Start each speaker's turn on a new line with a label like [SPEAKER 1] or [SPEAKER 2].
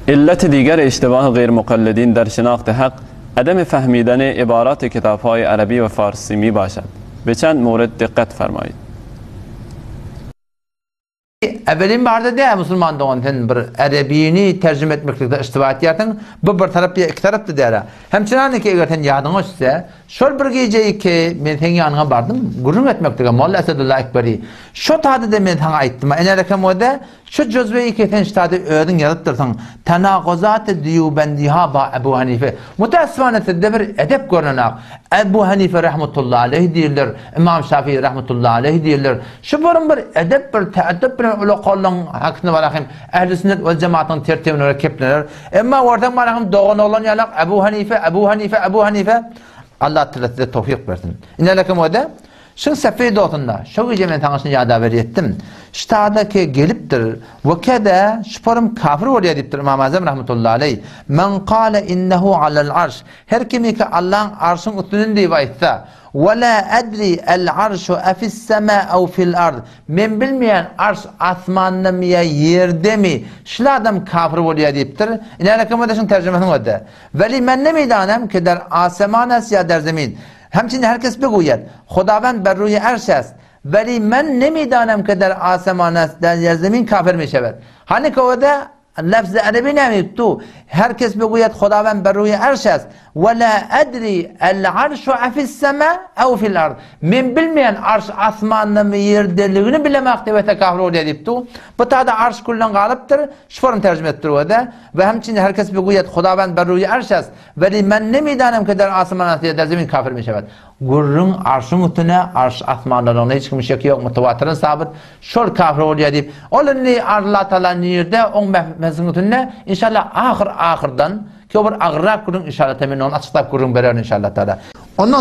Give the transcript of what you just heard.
[SPEAKER 1] علت دیگر اشتباه غیر مقلدین در شناخت حق عدم فهمیدن عبارات کتابهای عربی و فارسی می باشد. به چند مورد دقت فرمایید.
[SPEAKER 2] Ewelin barda dä musulman dogan sen bir erebini terjime etmeklikde iştiba etýärsiň, bu bir tarap ýa iki tarapdy dälä. Hemçinaniki eger sen ýadyňa düşse, şol bir gije ki men seň ýanyňa bardym gürrüň etmeklige Molla Esedulla Ekberi. Şo taýda-da men saňa aýtdym, enelekem o-da Şu juzweýi ki sen ştada özüň ýazypdyrsyň, Tenaguzat-y Diýubendiha ba Ebu Hanife. Müteessifane sizde bir edep görnenak. Ebu Hanife rahmetullahi aleýh diýirler, Ymam Şafii rahmetullahi aleýh diýirler. Şu burun bir edep, bir teeddüp bilen ulakalygyň hakyna barahym Ehli sünnet wel jemaatyň tertibine görä keplener. Emma görseň barahym dogan-oglan ýalak Ebu Hanife, Ebu Hanife, Ebu Hanife. Allah Teala size towfyk bersin. Ine lekem o-da. Şuň sefeý dosunda, şo gije men saňa şuny ýada berýetdim. Ştada ke gelipdir, we kede, şuparym kafir bolýar diýipdir Ymam Azam rahmetullahi aleý. Men kale innehu alel arş. Her kimiki Allaň arşyň üstünde diýip aýtsa, we la edri el arşu efis sema ew fil ard. Men bilmeýän arş asmandamy ýa ýerdemi, şul adam kafir bolýar diýipdir. Ine aleyküm şuň terjimesini göde. Weli men nemidanem ki der aseman est ýa der zemin. Hemçinin her kes bigûyed, Xudawend ber rûyê erş est, velî men nemîdanem ke der aseman est, der yerzemîn kafir mişewed. Hanî ke wede lefzê erebî nemî tu her kes bigûyed Xudawend ber rûyê erş est, we la edrî el arşu efis sema ew fil ard. Men bilmeýän arş asmanda my ýerdeligini bilemak diýip ete kafir bolýar diýip tu. Bu tada arş külden galypdyr, şu form terjime etdir wede. We hemçinin her kes bigûyed Xudawend ber rûyê erş est, Weli men nemidanem ki der asman asty ýa der zemin kafir mişewed. Gürrüň arşyň üstüne, arş asmandalygyna hiç kimiň şeki ýok, mutawatyryn sabyt, şol kafir bolýar diýip, ol indi Allatagala nirde, oň mähmesiň üstünde, inşallah ahyr ahyrdan, ki o bir agyrrak gürrüň inşallah men ony açyklap gürrüň bererin inşallah taala. Ondan.